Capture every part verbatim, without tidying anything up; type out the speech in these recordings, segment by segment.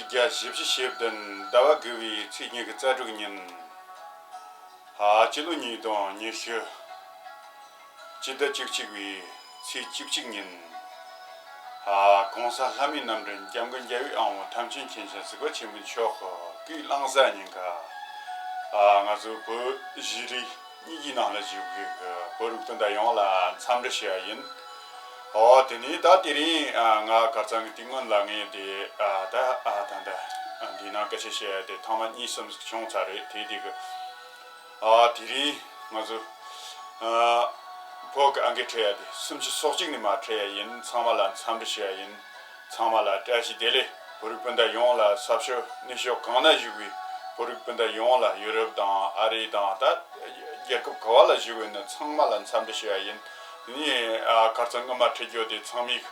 བརྒྱ་བཞི་བཅུ་ཞེ་བདུན་ཟླ་བ་དགུ་བའི་ཚེས་ཉི་ཤུ་རྩ་དྲུག་ཉིན། ཨ་སྤྱི་ལོ་ཉིས་སྟོང་ཉི་ཤུ་སྤྱི་ཟླ་བཅུ་གཅིག་པའི་ཚེས་བཅུ་གཅིག་ཉིན། ཨ་གོང་ས་ལྷ་མིའི་རྣམ་འདྲེན་སྐྱབས་མགོན་རྒྱལ་བའི་དབང་པོ་ཐམས་ཅད་མཁྱེན་ཅིང་གཟིགས་པ་ཆེན་པོ་མཆོག་གི་བླངས་ས་ཉིན་ཀ། ཨ་ང་ཚོ་བོད་གཞིས་རིགས་གཉིས་ཀྱི་ནང་ལ་བཞུགས་པའི་བོད་རིགས་སྤུན་ཟླ་ཡོངས་ལ་འཚམས་འདྲི་ཞུ་ཡ་ཡིན། ཨོ་དེ་ནས་ད་དེ་རིང་ཨ་ང་ཁ་རྩང་གི་དེ་སྔོན་ལ་ངས་དེ་ཨ་ད་ཨ་ད་ད་ཨ་འདི་ནང་སྐད་ཆ་བཤད་ཡ་དེ་ཐེངས་མ་གཉིས་གསུམ་ཞིག་བྱུང་ཚར་རེད། དེ་དེ་གི་ཨ་དེ་རིང་ང་ཚོ་ཨ་བོད་གི་ཨང་ཀི་འཕྲོད་ཡ་དེ་སུམ་ཅུ་སོ་གཅིག་ནས་མར་འཕྲོད་ཡ་ཡིན། ཚང་མ་ལ་འཚམས་འདྲི་ཞུ་ཡ་ཡིན། ཚང་མ་ལ་བཀྲ་ཤིས་བདེ་ལེགས། བོད་རིགས་སྤུན་ཟླ་ཡོངས་ལ། ས་ཕྱོགས་གནས་ཕྱོགས་གང་ན་བཞུགས་པའི་བོད་རིགས་སྤུན་ཟླ་ཡོངས་ལ། ཡུ་རོབ་དང་ཨ་རི་དང་ད་རྒྱལ་ཁབ་ག་བ་ལ་བཞུགས་ཡོད་ན་ཚང་མ་ལ་འཚམས་འདྲི་ཞུ་ཡ་ཡིན། དེ་ནས་ཨ་ཁ་རྩང་སྔོན་མ་འཕྲོད་རྒྱུ་དེ་ཚང་མས་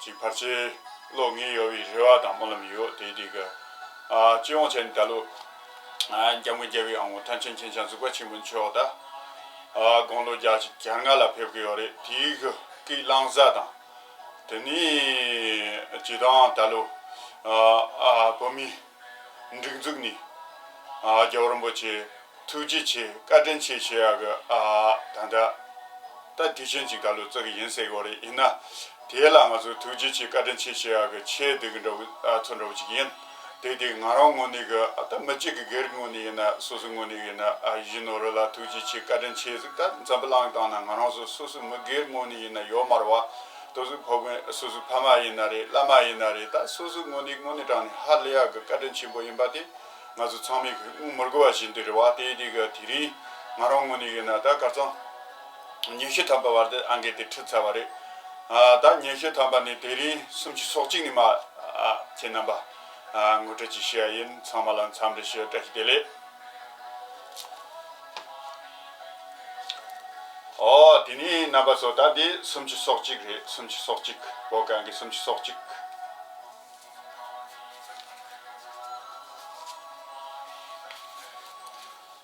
ཅིག་ཕལ་ཆེར་ཀློག་ངེས་ཡོད་པའི་རེ་བ་དང་སྨོན་ལམ་ཡོད། དེ་དེ་གི་ཨ་སྤྱི་ཡོངས་བྱས་ནས་ད་ལོ་ཨ་སྐྱབས་མགོན་རྒྱལ་བའི་དབང་པོ་ཐམས་ཅད་མཁྱེན་ཅིང་གཟིགས་པ་ཆེན་པོ་མཆོག་ད་ཨ་དགུང་ལོ་བརྒྱད་ཅུ་གྱ་ལྔ་ལ་ཕེབས་ཀྱི་ཡོད་རེད། དེའི་གི་སྐུའི་བླངས་ས་དང་། དེ་ནས་སྤྱི་བཏང་ད་ལོ་ཨ་ཨ་བོད་མིའི་སྒྲིག་འཛུགས་ནས་ཨ་རྒྱལ་བ་རིན་པོ་ཆེ་ཐུགས་རྗེ་ཆེ་བཀའ་དྲིན་ཆེ་ཞུ་ཡག་གི་ཨ་ད་ལྟ་ད་དུས་ཆེན་ཅིག་ད་ལོ་བརྩི་གི་ཡིན་ཟེར་གི་ཡོད་རེད། ཡིན་ན་དེ་ལ་ང་ཚོ་ཐུགས་རྗེ་ཆེ་བཀའ་དྲིན་ཆེ་ཞུ་ཡག་གི་ཆེད་དུ་གི་འདྲ་བོ་ཨ་ཚོ་འདྲ་བོ་ཅིག་ཡིན། དེ་དེ་ང་རང་ངོས་ནས་གི་ཨ་ད་མི་གཅིག་གི་སྒེར་ངོས་ནས་ཡིན་ན་སོ་སོ་ངོས་ནས་ཡིན་ན་ཨ་ཡིན་ནོ་རེད་ལ། ཐུགས་རྗེ་ཆེ་བཀའ་དྲིན་ཆེ་ཟིག་ད་འཛམ་བུ་གླིང་སྟེང་ན་ང་རང་ཚོ་སོ་སོ་མི་སྒེར་ངོས་ནས་ཡིན་ན་ཡོད་མ་རེད་བ། དེ་ཚོ་ཕོ་རྒན་སོ་སོའི་ཕ་མ་ཡིན་ན་རེད། བླ་མ་ཡིན་ན་རེད། ད་སོ་སོའི་ངོས་ནས་དངོས་གནས་དྲང་གནས་ཧ་ལས་ཡག་གི་བཀའ་དྲིན་ཆེན་པོ་ཡིན་པ་དེ་ང་ཚོ་ཚང་མས་གི་བསྔོ་མི་དགོས་པ་ཞིག་འདི་རེད་བ། དེ་དེ་གི་དེ་རིང་ང་རང་ངོས་ནས་ཡིན་ན་ད་ཁ་རྩང་ཉི་ཤུ་ཐམ་པ་བར་དུ་ཨང་ཀི་དེ་ཁྲིད་ཚར་བ་རེད། ཨ་ད་ཉི་ཤུ་ཐམ་པ་ནས་དེ་རིང་སུམ་ཅུ་སོ་གཅིག་ནས་མར་ཨ་ཁྱེད་རྣམ་པ་ཨ་ངོ་སྤྲོད་ཅིག་ཞུ་ཡ་ཡིན། ཚང་མ་ལ་འཚམས་འདྲི་ཞུ། བཀྲ་ཤིས་བདེ་ལེགས། ཨོ་དེ་ནས་རྣམ་པ་ཚོ་ད་འདི་སུམ་ཅུ་སོ་གཅིག་རེད། སུམ་ཅུ་སོ་གཅིག་བོད་གི་ཨང་ཀི་སུམ་ཅུ་སོ་གཅིག་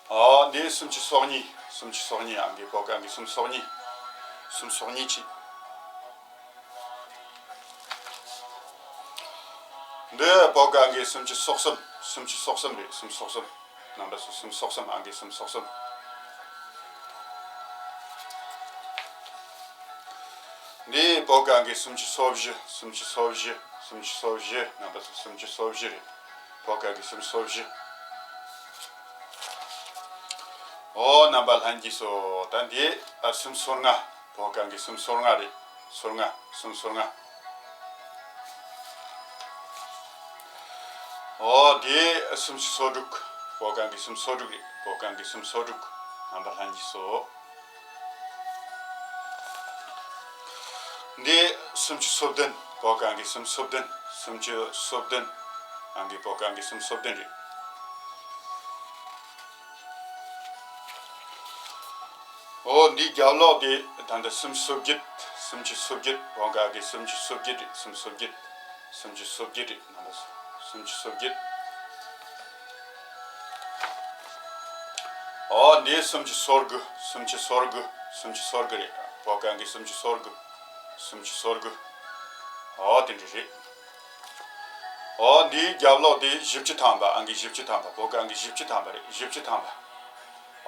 ཨོ་འདི་སུམ་ཅུ་སོ་གཉིས། སུམ་ཅུ་སོ་གཉིས་ཨང་ཀི་བོད་གི་ཨང་ཀི་སུམ་ཅུ་སོ་གཉིས། སུམ་ཅུ་སོ་གཉིས་ཅིག་འདི་བོད་གི་ཨང་ཀི་སུམ་ཅུ་སོ་གསུམ། སུམ་ཅུ་སོ་གསུམ་རེད། སུམ་ཅུ་སོ་གསུམ། རྣམ་པ་ཚོ་སུམ་ཅུ་སོ་གསུམ། ཨང་ཀི་སུམ་ཅུ་སོ་གསུམ། འདི་བོད་གི་ཨང་ཀི་སུམ་ཅུ་སོ་བཞི། སུམ་ཅུ་སོ་བཞི། སུམ་ཅུ་སོ་བཞི། རྣམ་པ་ཚོ་སུམ་ཅུ་སོ་བཞི་རེད། བོད་གི་ཨང་ཀི་སུམ་ཅུ་སོ་བཞི། ཨོ་རྣམ་པ་ལྷན་རྒྱས་སོ། ད་འདི་ཨ་སུམ་ཅུ་སོ་ལྔ། བོད་གི་ཨང་ཀི་སུམ་ཅུ་སོ་ལྔ་རེད། སོ་ལྔ། སུམ་ཅུ་སོ་ལྔ། ཨོ་དེ་སུམ་ཅུ་སོ་དྲུག་བོད་གི་ཨང་ཀི་སུམ་ཅུ་སོ་དྲུག་རེད། བོད་གི་ཨང་ཀི་སུམ་ཅུ་སོ་དྲུག་རྣམ་པ་ལྷན་རྒྱས་སོ། འདི་སུམ་ཅུ་སོ་བདུན། བོད་གི་ཨང་ཀི་སུམ་ཅུ་སོ་བདུན། སུམ་ཅུ་སོ་བདུན། ཨང་ཀི་བོད་གི་ཨང་ཀི་སུམ་ཅུ་སོ་བདུན་རེད། ཨོ་འདི་རྒྱབ་ལོགས་དེ་ད་ལྟ་སུམ་ཅུ་སོ་བརྒྱད། སུམ་ཅུ་སོ་བརྒྱད། བོད་གི་ཨང་ཀི་སུམ་ཅུ་སོ་བརྒྱད་རེད། སུམ་ཅུ་སོ་བརྒྱད། སུམ་ཅུ་སོ་བརྒྱད་རེད། ནང་པ་སུམ་ཅུ་སོ་བརྒྱད། ཨོ་འདི་སུམ་ཅུ་སོ་དགུ། སུམ་ཅུ་སོ་དགུ། སུམ་ཅུ་སོ་དགུ་རེད། བོད་གི་ཨང་ཀི་སུམ་ཅུ་སོ་དགུ། སུམ་ཅུ་སོ་དགུ། ཨོ་དེ་འདྲ་རེད། ཨོ་འདིའི་རྒྱབ་ལོགས་དེ་བཞི་བཅུ་ཐམ་པ། ཨང་ཀི་བཞི་བཅུ་ཐམ་པ། བོད་གི་ཨང་ཀི་བཞི་བཅུ་ཐམ་པ་རེད། བཞི་བཅུ་ཐམ་པ།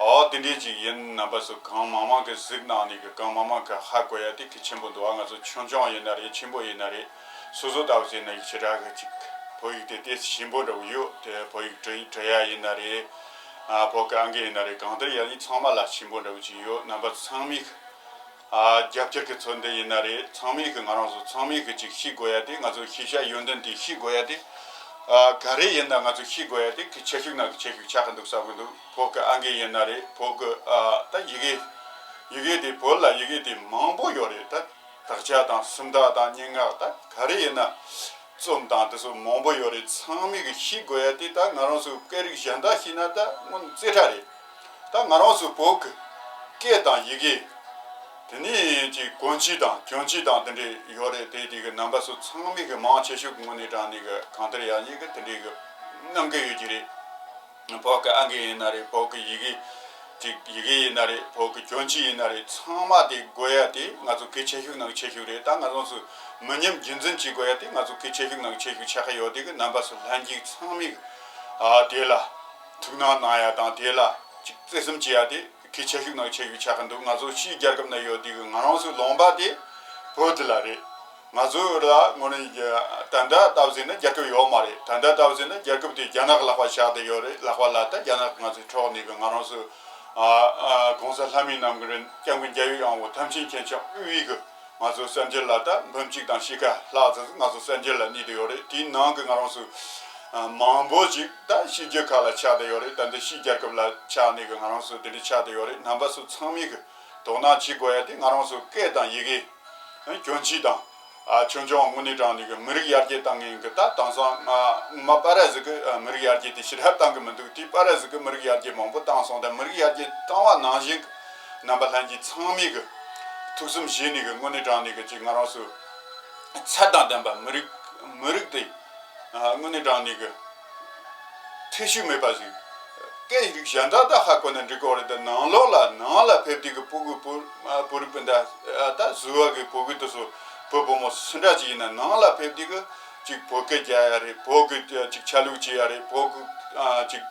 ཨོ་དེ་འདྲས་ཅིག་ཡིན། རྣམ་པ་ཚོ་གང་མང་མང་གི་གཟིགས་གནང་ནས་གི་གང་མང་མང་གི་ཧ་གོ་ཡ་དེ་གི་ཆེན་པོ་འདུག་ཨ་ང་ཚོ་ཆུང་ཆུང་ཡིན་ན་རེད། ཆེན་པོ་ཡིན་ན་རེད། སོ་སོ་ལྟ་བུ་ཟེར་ན་ཡིག་ཆ་རག་གི་ཅིག་བོད་ཡིག་དེ་ཏོག་ཙམ་ཞིམ་པོ་འདྲ་བོ་ཡོད་དེ། བོད་ཡིག་འབྲི་འབྲི་ཡ་ཡིན་ན་རེད། ཨ་བོད་གི་ཨང་ཀི་ཡིན་ན་རེད། གང་ལྟར་ཡ་ཡིན་ཚང་མ་ལ་ཞིམ་པོ་འདྲ་བོ་ཅིག་ཡོད། རྣམ་པ་ཚོ་ཚང་མས་ཨ་རྒྱབ་སྐྱོར་གྱི་ཚོགས་འདུ་ཡིན་ན་རེད། ཚང་མས་གི་ང་རང་ཚོ་ཚང་མས་གི་ཅིག་ཤེས་དགོས་ཡ་དེ། ང་ཚོ་ཤེས་བྱ་ཡོན་ཏན་དེ་ཤེས་དགོས་ཡ་དེ། ཨ་ག་རེ་ཡིན་ན་ང་ཚོ་ཤེས་དགོས་ཡ་དེ་གི་ཁྱད་ཞུགས་ན་གི་ཁྱད་ཞུགས་ཆགས་གི་འདུག་བསམ་གི་འདུག་བོད་གི་ཨང་ཀི་ཡིན་ན་རེད། བོད་གི་ཨ་ད་ཡི་གེ་ཡི་གེ་དེ་བོད་ལ་ཡི་གེ་དེ་མང་པོ་ཡོད་རེད། ད་དག་ཆ་དང་སུམ་རྟགས་དང་སྙན་ངག་ད་ག་རེ་ཡིན་ན། རྩོམ་དང་དེ་ཚོ་མང་པོ་ཡོད་རེད། ཚང་མས་གི་ཤེས་དགོས་ཡ་དེ་ད་ང་རང་ཚོ་སྐད་རིགས་གཞན་དག་ཤེས་ན་ད་སྔོན་རྩེ་གྲ་རེད། ད་ང་རང་ཚོ་བོད་གི་སྐད་དང་ཡི་གེ། དེ་ནས་ཅིག་གོན་ཆས་དང་གྱོན་ཆས་དང་དེ་འདྲས་ཡོད་རེད། དེ་དེ་གི་རྣམ་པ་ཚོ་ཚང་མས་གི་མང་ཆེ་ཤོས་ཀྱི་ངོས་ནས་དྲངས་ནས་གི་གང་ལྟར་ཡག་ཉེས་གི་དེ་འདྲས་གི་གནང་གི་ཡོད་ཀྱི་རེད། བོད་གི་ཨང་ཀི་ཡིན་ན་རེད། བོད་གི་ཡི་གེ་ ཅིག་ཡི་གེ་ཡིན་ན་རེད། བོད་ཀྱི་གྱོན་ཆས་ཡིན་ན་རེད། ཚང་མ་དེ་དགོས་ཡ་དེ་ང་ཚོ་གལ་ཆེ་ཤོས་ནང་གི་ཆེ་ཤོས་རེད། ད་ང་རང་ཚོ་མི་ཉམས་རྒྱུན་འཛིན་བྱེད་དགོས་ཡ་དེ་ང་ཚོ་གལ་ཆེ་ཤོས་ནང་གི་ཆེ་ཤོས་ཆགས་ཀྱི་ཡོད། དེ་གི་རྣམ་པ་ཚོ་ལྷན་རྒྱས་ཚང་མས་ཨ་དེ་ལ་ཐུགས་སྣང་གནང་ཡ་དང་། དེ་ལ་ཅིག་བརྩེ་སེམས་བྱེད་ཡ་དེ་གལ་ཆེ་ཤོས་ནང་གི་ཆེ་ཤོས་ཆགས་ཀྱི་འདུག་ང་ཚོ་ཕྱིའི་རྒྱལ་ཁབ་ན་ཡོད་དེ་གི་ང་རང་ཚོའི་ལུང་པ་དེ་བོད་དེ་ལ་རེད། ང་ཚོ་ལ་དངོས་གནས་ཀྱི་ད་ལྟ་ལྟ་བུ་ཟིན་ན་རྒྱལ་ཁབ་ཡོད་མ་རེད། ད་ལྟ་ལྟ་བུ་ཟིན་ན་རྒྱལ་ཁབ་དེ་རྒྱ་ནག་ལག་པ་ཆགས་བསྡད་ཡོད་རེད། ལག་པ་ལ་ད་རྒྱ་ནག་ང་ཚོའི་འཕྲོག་ནས་གི་ང་རང་ཚོ་ཨ་ཨ་གོང་ས་ལྷ་མིའི་རྣམ་ཀུན་སྐྱབས་མགོན་རྒྱལ་བའི་དབང་པོ་ཐམས་ཅད་མཁྱེན་ཅིང་དབུས་གི་ང་ཚོ་གསར་འགྱུར་ལ་ད་འབུམ་གཅིག་དང་ཕྱེད་ཀ་ལྷག་ཙམ་ང་ཚོ་གསར་འགྱུར་ལ་གནས་བསྡད་ཡོད་རེད། དེའི་ནང་གི་ང་རང་ཚོ་ཨ་མང་པོ་ཞིག་ད་ཕྱི་རྒྱལ་ཁག་ལ་ཆགས་བསྡད་ཡོད་རེད། ད་འདི་ཕྱི་རྒྱལ་ཁབ་ལ་ཆགས་ནས་གི་ང་རང་ཚོ་དེ་འདྲ་ཆགས་བསྡད་ཡོད་རེད། རྣམ་པ་ཚོ་ཚང་མས་གི་དོ་སྣང་བྱེད་དགོས་ཡ་དེ་ང་རང་ཚོ་སྐད་དང་ཡི་གེ་གྱོན་ཆས་དང་། ཨ་ཆུང་ཆུང་དངོས་གནས་དྲང་གནས་ཀྱི་མི་རིགས་ཡར་རྒྱས་བཏང་མཁན་གྱི་ད་དེང་སང་ང་ངོ་མ་པ་ར་ཟིག་གི་ཨ་མི་རིགས་ཡར་རྒྱས་དེ་ཞེ་དྲག་བཏང་གི་མི་འདུག་དེ་པ་ར་ཟིག་གི་མི་རིགས་ཡར་རྒྱས་མང་པོ་བཏང་སོང་། ད་མི་རིགས་ཡར་རྒྱས་བཏང་བ་ནང་བཞིན་གྱི་རྣམ་པ་ལྷན་རྒྱས་ཚང་མས་གི་ཐུགས་བསམ་བཞེས་ནས་གི་དངོས་གནས་དྲང་གནས་ཀྱི་ཅིག་ང་རང་ཚོ་ཚད་དང་ལྡན་པ་མི་རིགས་མི་རིགས་དེ་ཨ་དངོས་གནས་དྲང་གནས་ཀྱི་ཐེ་ཤུགས་མེད་པ་ཞིག་སྐད་ཡིག་གཞན་དག་ད་ཧ་གོ་ན་འགྲིག་གི་རེད། ད་ནང་ལོགས་ལ་ནང་ལ་ཕེབས་དུས་ཀྱི་སྤུ་གུ་བོད་བོད་རིགས་སྤུན་ཟླ་ད་བཟོ་བ་གི་སྤུ་གུ་དེ་ཚོ་བོད་བུ་མོ་སུ་འདྲ་ཅིག་ཡིན་ན་ནང་ལ་ཕེབས་དུས་ཀྱི་ཅིག་བོད་སྐད་རྒྱག་ཡ་རེད། བོད་ཀྱི་ཅིག་ཆ་ལུགས་བྱེད་ཡ་རེད། བོད་ཀྱི་ཅིག་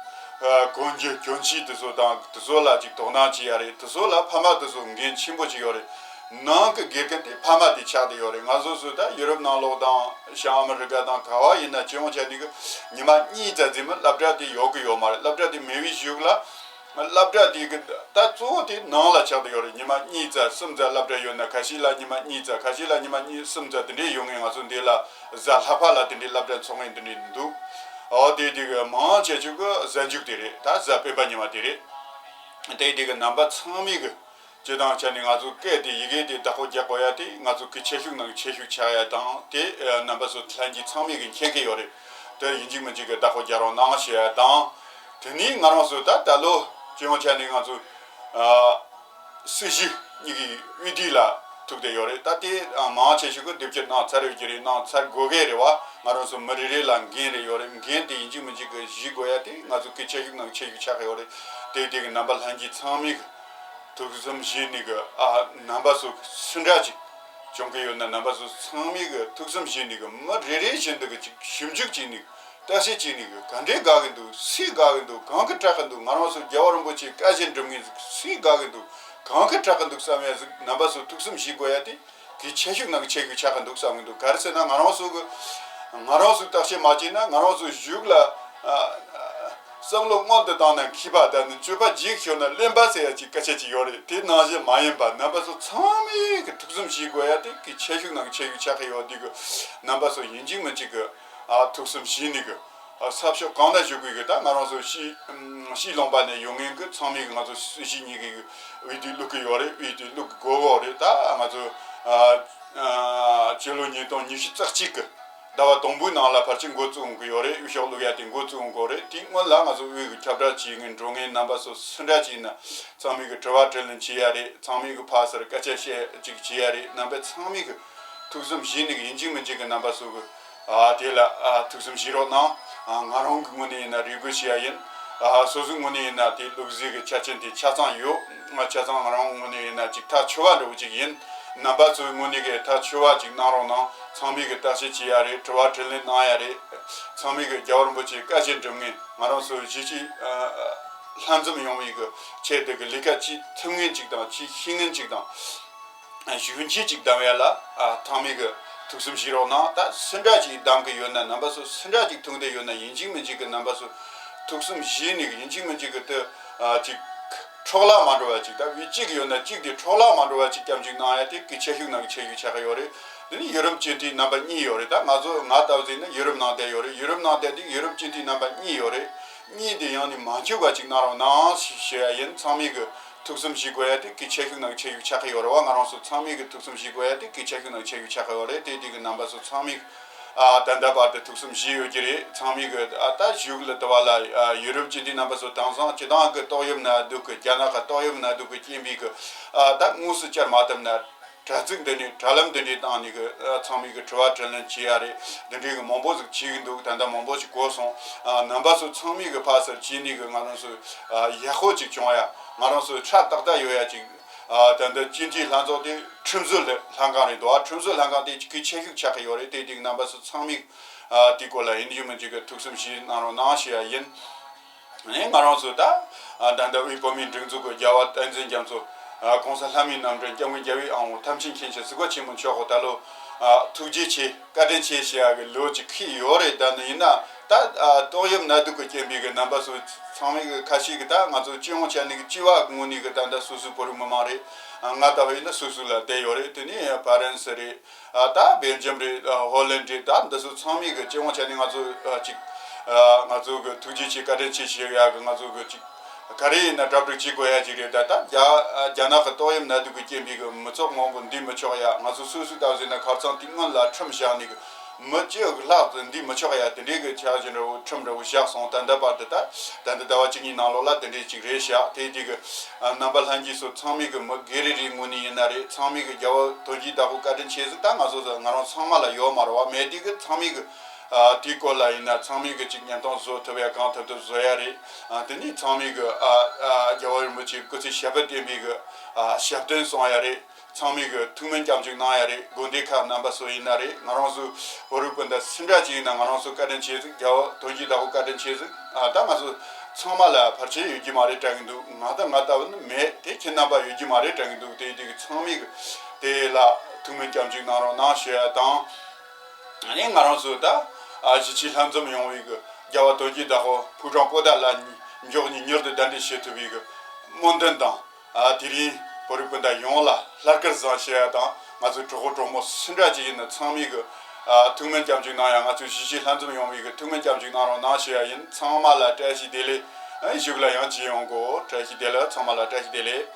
གོན་རྒྱུ་གྱོན་ཆས་དེ་ཚོ་དང་དེ་ཚོ་ལ་ཅིག་དོ་སྣང་བྱེད་ཡ་རེད། དེ་ཚོ་ལ་ཕ་མ་དེ་ཚོ་འགན་ཆེན་པོ་ཅིག་ཡོད་རེད། ནང་གི་དགེ་རྒན་དེ་ཕ་མ་དེ་ཆགས་བསྡད་ཡོད་རེད། ང་ཚོ་ཚོ་ད་ཡུ་རོབ་ནང་ལོགས་དང་ཤང་ཨ་མི་རི་ཀ་དང་ག་བ་ཡིན་ན་སྤྱི་ཡོངས་ཆ་ནས་གི་ཉི་མ་གཉིས་ཙམ་ཙམ་སློབ་གྲྭ་དེ་ཡོད་གི་ཡོད་མ་རེད། སློབ་གྲྭ་དེ་མེད་པའི་གཞུག་ལ་སློབ་གྲྭ་དེ་གི་ད་གཙོ་བོ་དེ་ནང་ལ་ཆགས་བསྡད་ཡོད་རེད། ཉི་མ་གཉིས་ཙམ་གསུམ་ཙམ་སློབ་གྲྭ་ཡོད་ན་ཁ་ཤས་ལ་ཉི་མ་གཉིས་ཙམ་ཁ་ཤས་ལ་ཉི་མ་གཉིས་གསུམ་ཙམ་དེ་འདྲས་ཡོང་ངེས། ང་ཚོ་འདི་ལ་གཟའ་ལྷག་པ་ལ་དེ་འདྲས་སློབ་གྲྭ་འཚོགས་ངེས་དེ་འདྲས་འདུག་ཨོ་དེ་དེ་གི་མང་ཆེ་ཤོས་གི་གཟའ་མཇུག་དེ་རེད། ད་གཟའ་སྤེན་པ་ཉི་མ་དེ་རེད། དེ་དེ་གི་རྣམ་པ་ཚང་མས་གི་སྤྱི་བཏང་ཆ་ནས་ང་ཚོ་སྐད་དེ་ཡི་གེ་དེ་བདག་པོ་རྒྱག་དགོས་ཡ་དེ་ང་ཚོ་གི་ཆེ་ཤོས་ནང་གི་ཆེ་ཤོས་ཆགས་ཡ་དང་། དེ་རྣམ་པ་ཚོ་ལྷན་རྒྱས་ཚང་མས་གི་མཁྱེན་གི་ཡོད་རེད། དེ་ཡིན་གཅིག་མིན་གཅིག་གི་བདག་པོ་རྒྱག་རོགས་གནང་ཞུ་ཡ་དང་། དེ་ནས་ང་རང་ཚོ་ད་ད་ལོ་སྤྱི་ཡོངས་ཆ་ནས་ང་ཚོ་ཨ་སྲིད་གཞུང་གཉིས་ཀྱི་འོས་བསྡུ་ལ་ཐུག་བསྡད་ཡོད་རེད། ད་དེ་མང་ཆེ་ཤོས་ཀྱི་སྡེབ་སྦྱོར་གནང་ཚར་ཡོད་ཀྱི་རེད། གནང་ཚར་དགོས་གི་རེད་བ། ང་རང་ཚོ་མི་རེ་རེ་ལ་འགན་རེ་ཡོད་རེད། འགན་དེ་ཡིན་གཅིག་མིན་གཅིག་གི་བཞེས་དགོས་ཡ་དེ་ང་ཚོ་གི་ཆེ་ཤོས་ནང་ཆེ་ཤོས་ཆགས་ཀྱི་ཡོད་རེད། དེ་དེ་གི་རྣམ་པ་ལྷན་རྒྱས་ཚང་མས་གི་ཐུགས་བསམ་བཞེས་ནས་གི་ཨ་རྣམ་པ་ཚོ་སུ་འདྲ་ཅིག་བྱུང་གི་ཡོད་ན་རྣམ་པ་ཚོ་ཚང་མས་གི་ཐུགས་བསམ་བཞེས་ནས་གི་མི་རེ་རེ་བཞིན་དུ་གི་ཅིག་ཞིབ་འཇུག་བྱས་ནས་བརྟག་དཔྱད་བྱས་ནས་གི་ག་འདྲས་དགའ་གི་འདུག་སུས་དགའ་གི་འདུག་གང་གི་དྲག་གི་འདུག་ང་རང་ཚོ་རྒྱལ་བ་རིན་པོ་ཆེའི་བཀའ་བཞིན་སྒྲུབ་མཁན་ཟིག་སུས་དགའ་གི་འདུག་གང་གི་དྲག་གི་འདུག་བསམ་ཡ་ཟིག་རྣམ་པ་ཚོ་ཐུགས་བསམ་བཞེས་དགོས་ཡ་དེ་གི་ཆེ་ཤོས་ནང་གི་ཆེ་ཤོས་ཆགས་གི་འདུག་བསམ་གི་འདུག་ག་རེ་ཟེར་ན་ང་རང་ཚོ་གི་ང་རང་ཚོས་བརྟག་དཔྱད་མ་བྱས་ན་ང་རང་ཚོའི་གཞུག་ལ་ཨ་ཨ་བསམ་བློ་སྔོན་དུ་བཏང་ན་མཁས་པ་དང་ནི་སྤྱོད་པ་རྗེས་ཤོར་ན་གླེན་པ་ཟེར་ཡ་ཅིག་སྐད་ཆ་ཅིག་ཡོད་རེད། དེ་ནང་བཞིན་མ་ཡིན་པ་རྣམ་པ་ཚོ་ཚང་མས་གི་ཐུགས་བསམ་བཞེས་དགོས་ཡ་དེ་གི་ཆེ་ཤོས་ནང་གི་ཆེ་ཤོས་ཆགས་གི་ཡོད། དེ་གི་རྣམ་པ་ཚོ་ཡིན་གཅིག་མིན་གཅིག་གི་ཨ་ཐུགས་བསམ་བཞེས་ནས་གི་ཨ་ས་ཕྱོགས་གང་ན་བཞུགས་དགོས་གི་ད་ང་རང་ཚོ་ཕྱི་ཕྱི་ལུང་པ་ནས་ཡོང་མཁན་གི་ཚང་མས་གི་ང་ཚོ་སྲིད་གཞུང་གཉིས་ཀྱི་འོས་བསྡུ་བླུག་གི་ཡོད་རེད། འོས་བསྡུ་བླུག་དགོས་གི་རེད། ད་ང་ཚོ་ཨ་ཨ་སྤྱི་ལོ་ཉིས་སྟོང་ཉི་ཤུ་རྩ་གཅིག་གི་ཟླ་བ་དང་པོའི་ནང་ལ་ཕལ་ཆེར་འགོ་བཙུགས་འོང་གི་ཡོད་རེད། འོས་ཤོག་བླུག་ཡ་དེ་འགོ་བཙུགས་འོང་གི་རེད། དེའི་སྔོན་ལ་ང་ཚོ་འོས་གི་ཁྱབ་བསྒྲགས་བྱེད་མཁན་འགྲོ་མཁན་རྣམ་པ་ཚོ་སུ་འདྲ་ཅིག་ཡིན་ན་ཚང་མས་གི་དྲི་བ་དྲིས་ལན་བྱེད་ཡ་རེད། ཚང་མས་གི་ཕར་ཚུར་སྐད་ཆ་བཤད་ཅིག་བྱེད་ཡ་རེད། རྣམ་པ་ཚང་མས་གི་ཐུགས་བསམ་བཞེས་ནས་གི་ཡིན་གཅིག་མིན་གཅིག་གི་རྣམ་པ་ཚོ་གི་ཨ་དེ་ལ་ཨ་ཐུགས་བསམ་བཞེས་རོགས་གནང་། ཨ་ང་རང་གི་ངོས་ནས་ཡིན་ན་རེ་སྐུལ་བྱེད་ཡ་ཡིན། ཨ་སོ་སོའི་ངོས་ནས་ཡིན་ན་དེ་བླུག་རྫས་ཀྱི་ཆ་རྐྱེན་དེ་ཆ་ཚང་ཡོད། ང་ཆ་ཚང་ང་རང་ངོས་ནས་ཡིན་ན་ཅིག་ཐག་ཆོད་པ་འདྲ་བོ་ཅིག་ཡིན། རྣམ་པ་ཚོའི་ངོས་ནས་གི་ཐག་ཆོད་པ་ཅིག་གནང་རོགས་གནང་། ཚང་མས་གི་བརྟག་དཔྱད་བྱེད་ཡ་རེད། དྲི་བ་དྲིས་ལན་གནང་ཡ་རེད། ཚང་མས་གི་རྒྱལ་བ་རིན་པོ་ཆེའི་བཀའ་བཞིན་སྒྲུབ་མཁན་ང་རང་ཚོའི་གཞིས་བྱེས་ཨ་ལྷན་འཛོམས་ཡོང་བའི་གི་ཆེད་དུ་གི་ལས་ཀ་ཅིག་ཐུབ་མཁན་ཅིག་དང་ཅིག་ཤེས་མཁན་ཅིག་དང་། ཞུ་མཁན་ཅིག་གདམ་ཡ་ལ་ཨ་ཚང་མས་གི་ཐུགས་བསམ་བཞེས་རོགས་གནང་། ད་སུ་འདྲ་ཅིག་གདམ་གི་ཡོད་ན་རྣམ་པ་ཚོ་སུ་འདྲ་ཅིག་ཐུག་བསྡད་ཡོད་ན་ཡིན་གཅིག་མིན་གཅིག་གི་རྣམ་པ་ཚོ་ཐུགས་བསམ་བཞེས་ནས་གི་ཡིན་གཅིག་མིན་གཅིག་གི་དེ་ཨ་ཅིག་འཕྲོ་བརླག་མ་འགྲོ་བ་ཅིག་ད་བི་གཅིག་ཡོད་ན་གཅིག་དེ་འཕྲོ་བརླག་མ་འགྲོ་བ་ཅིག་སྐྱབས་འཇུག་གནང་ཡ་དེ་གི་ཆེ་ཤོས་ནང་གི་ཆེ་ཤོས་ཆགས་གི་ཡོད་རེད། དེ་ནི་ཡུ་རོབ་སྤྱི་འཐུས་རྣམ་པ་གཉིས་ཡོད་རེད། ད་ང་ཚོ་ང་ལྟ་བུ་ཟིག་ནི་ཡུ་རོབ་ནང་བསྡད་ཡོད་རེད། ཡུ་རོབ་ནང་བསྡད་དུས་ཡུ་རོབ་སྤྱི་འཐུས་རྣམ་པ་གཉིས་ཡོད་རེད། གཉིས་དེ་ཡང་ནི་མ་འཆུག་པ་ཅིག་གནང་རོགས་གནང་ཞེས་ཞུ་ཡ་ཡིན། ཚང་མས་གི་ཐུགས་བསམ་བཞེས་དགོས་ཡ་དེ་གལ་ཆེ་ཤོས་ནང་གི་ཆེ་ཤོས་ཆགས་ཀྱི་ཡོད་རེད་བ། ང་རང་ཚོ་ཚང་མས་གི་ཐུགས་བསམ་བཞེས་དགོས་ཡ་དེ་གལ་ཆེ་ཤོས་ནང་གི་ཆེ་ཤོས་ཆགས་ཀྱི་ཡོད་རེད། དེ་དེ་གི་རྣམ་པ་ཚོ་ཚང་མས་ཨ་ད་ལྟ་བར་དུ་ཐུགས་བསམ་བཞེས་ཡོད་ཀྱི་རེད། ཚང་མས་གི་ཨ་ད་གཞུག་ལ་དུ་བ་ལ་ཨ་ཡུ་རོབ་སྤྱི་འཐུས་རྣམ་པ་ཚོ་དེང་སང་སྤྱི་བཏང་གི་ཏོག་དབྱིབས་ནད་དུག་གི་རྒྱ་ནག་གི་ཏོག་དབྱིབས་ནད་དུག་གི་རྐྱེན་པས་གི་ཨ་ད་དངོས་སུ་བཅར་མ་ཐུབ་ན། དྲ་ཚིགས་འདི་ནས་དྲ་ལམ་འདི་འདྲའི་སྟེང་ནས་གི་ཨ་ཚང་མས་གི་དྲི་བ་དྲིས་ལན་བྱེད་ཡ་རེད། འདི་འདྲའི་གི་མང་པོ་ཟིག་བྱེད་གི་འདུག་ད་ལྟ་མང་པོ་ཞིག་གོ་སོང་། ཨ་རྣམ་པ་ཚོ་ཚང་མས་གི་ཕར་ཚུར་བྱས་ནས་གི་ང་རང་ཚོ་ཨ་ཡག་པོ་ཅིག་བྱུང་ཡ། ང་རང་ཚོ་ཧྲ་ཏག་ཏག་ཡོད་ཡ་ཅིག་ཨ་ད་ལྟ་སྤྱི་འཐུས་ལྷན་ཚོགས་དེ་ཁྲིམས་བཟོ་ལྷན་ཁང་རེད་འདུག་ཨ་ཁྲིམས་བཟོ་ལྷན་ཁང་དེ་གི་ཆེ་ཤོས་ཆགས་ཀྱི་ཡོད་རེད། དེ་དེ་གི་རྣམ་པ་ཚོ་ཚང་མས་ཨ་དེའི་སྐོར་ལ་ཡིན་གཅིག་མིན་གཅིག་གི་ཐུགས་བསམ་བཞེས་གནང་རོགས་གནང་ཞུ་ཡ་ཡིན། ཨ་ནི་ང་རང་ཚོ་ད་ཨ་ད་ལྟ་དབུས་བོད་མིའི་སྒྲིག་འཛུགས་ཀྱི་རྒྱལ་བ་བསྟན་འཛིན་རྒྱ་མཚོ། ཨ་༸གོང་ས་ལྷ་མིའི་རྣམ་འདྲེན་སྐྱབས་མགོན་རྒྱལ་བའི་དབང་པོ་ཐམས་ཅད་མཁྱེན་ཅིང་གཟིགས་པ་ཆེན་པོ་མཆོག་གི་ད་ལོ་ཨ་ཐུགས་རྗེ་ཆེ་བཀའ་དྲིན་ཆེ་ཞུ་ཡ་གི་ལོ་གཅིག་ཁེལ་ཡོད་རེད། ད་ནི་ཡིན་ན་ད་ཨ་ཏོག་དབྱིབས་ནད་དུག་གི་རྐྱེན་པས་གི་རྣམ་པ་ཚོ་ཚང་མས་གི་ཁ་ཤས་གི་ད་ང་ཚོ་སྤྱི་ཡོངས་ཆ་ནས་གི་སྤྱི་བ་གི་ངོས་ནས་གི་ད་ལྟ་སོ་སོའི་བོད་རིགས་མི་མང་རེད། ཨ་ང་ལྟ་བུ་ཡིན་ན་སོ་སོ་ལ་བསྡད་ཡོད་རེད། དེ་ནས་ཕ་རན་སི་རེད། ཨ་ད་སྦེལ་ཇམ་རེད། ཨ་ཧོ་ལན་རེད། ད་འདི་ཚོ་ཚང་མས་གི་སྤྱི་ཡོངས་ཆ་ནས་ང་ཚོ་ཨ་ཅིག་ཨ་ང་ཚོ་གི་ཐུགས་རྗེ་ཆེ་བཀའ་དྲིན་ཆེ་ཞུ་ཡ་གི་ང་ཚོ་གི་ཅིག་ག་རེ་ཡིན་ན་གྲ་སྒྲིག་བྱེད་དགོས་ཡ་ཅིག་རེད། ད་ད་རྒྱ་རྒྱ་ནག་གི་ཏོག་དབྱིབས་ནད་དུག་གི་རྐྱེན་པས་གི་མི་ཚོགས་མང་པོ་འདུས་མི་ཆོག་ཡ། ང་ཚོ་སོ་སོའི་ལྟ་བུ་ཟེར་ན་ཁ་སང་དེ་སྔོན་ལ་ཁྲིམས་བཞག་ནས་གི་མི་བཅུ་ལྷག་ཙམ་འདུས་མི་ཆོག་ཡ། དེ་འདྲའི་གི་འཆར་གཞི་འདྲ་བོ་ཁྲིམས་འདྲ་བོ་བཞག་སོང་། ད་ལྟ་བར་དུ་ད་ད་ལྟ་ཟླ་བ་གཅིག་གཉིས་ནང་ལོགས་ལ་དེ་འདྲའི་ཅིག་རེད་ཤག་དེ་དེ་གི་ཨ་རྣམ་པ་ལྷན་རྒྱས་ཚོ་ཚང་མས་གི་མི་སྒེར་རེ་རེའི་ངོས་ནས་ཡིན་ན་རེད། ཚང་མས་གི་རྒྱལ་བ་དོན་གྱི་བདག་པོ་བཀའ་དྲིན་ཆེ་ཟིག་ད་ང་ཚོ་ང་རང་ཚང་མ་ལ་ཡོད་མ་རེད་བ། མེད་དེ་གི་ཚང་མས་གི་ཨ་དེའི་སྐོར་ལ་ཡིན་ན་ཚང་མས་གི་ཅིག་ཉེན་རྟོག་བཟོ་ཐུབ་ཡ་གང་ཐུབ་ཐུབ་བཟོ་ཡ་རེད། ཨ་དེ་ནས་ཚང་མས་གི་ཨ་ཨ་རྒྱལ་བ་རིན་པོ་ཆེའི་སྐུ་ཚེ་ཞབས་པད་བརྟན་པའི་གི་ཨ་ཞབས་བརྟན་སོང་ཡ་རེད། ཚང་མས་གི་ཐུགས་སྨོན་སྐྱབས་འཇུག་གནང་ཡ་རེད། དགོན་སྡེ་ཁག་རྣམ་པ་ཚོ་ཡིན་ན་རེད། ང་རང་ཚོ་བོད་རིགས་སྤུན་ཟླ་སུ་འདྲ་ཅིག་ཡིན་ན་ང་རང་ཚོ་བཀའ་དྲིན་ཆེ་ཟིག་རྒྱལ་བ་དོན་གྱི་བདག་པོ་བཀའ་དྲིན་ཆེ་ཟིག་ཨ་ད་ང་ཚོ་ཚང་མ་ལ་བར་ཆད་ཡོད་རྒྱུ་མ་རེད་དྲན་གི་འདུག་ང་ད་ང་ལྟ་བུ་ནི་མེད། དེ་ཁྱེད་རྣམ་པ་ཡོད་རྒྱུ་མ་རེད་དྲན་གི་འདུག་དེ་དེ་གི་ཚང་མས་གི་དེ་ལ་ཐུགས་སྨོན་སྐྱབས་འཇུག་གནང་རོགས་གནང་ཞུ་ཡ་དང་། ཨ་ནི་ང་རང་ཚོ་ད་ཨ་གཞིས་བྱེས་ལྷན་འཛོམས་ཡོང་བའི་གི་རྒྱལ་བ་དོན་གྱི་བདག་པོ་ཕོ་བྲང་པོ་ཏ་ལ་མགྱོགས་ནས་མྱུར་དུ་གདན་འདྲེན་བྱེད་ཐུབ་པའི་གི་སྨོན་འདུན་དང་། ཨ་དེ་རིང་བོད་རིགས་སྤུན་ཟླ་ཡོངས་ལ་ལྷག་དཀར་བཟང་ཞུ་ཡ་དང་། ང་ཚོའི་གྲོགས་པོ་གྲོགས་མོ་སུ་འདྲ་ཅིག་ཡིན་ན་ཚང་མས་གི་ཨ་ཐུགས་སྨོན་སྐྱབས་འཇུག་གནང་ཡ། ང་ཚོའི་གཞིས་བྱེས་ལྷན་འཛོམས་ཡོང་བའི་གི་ཐུགས་སྨོན་སྐྱབས་འཇུག་གནང་རོགས་གནང་ཞུ་ཡ་ཡིན། ཚང་མ་ལ་བཀྲ་ཤིས་བདེ་ལེགས། ཨ་གཞུག་ལ་ཡང་མཇལ་ཡོང་གོ་བཀྲ་ཤིས་བདེ་ལེགས། ཚང་མ་ལ་བཀྲ་ཤིས་བདེ་ལེགས།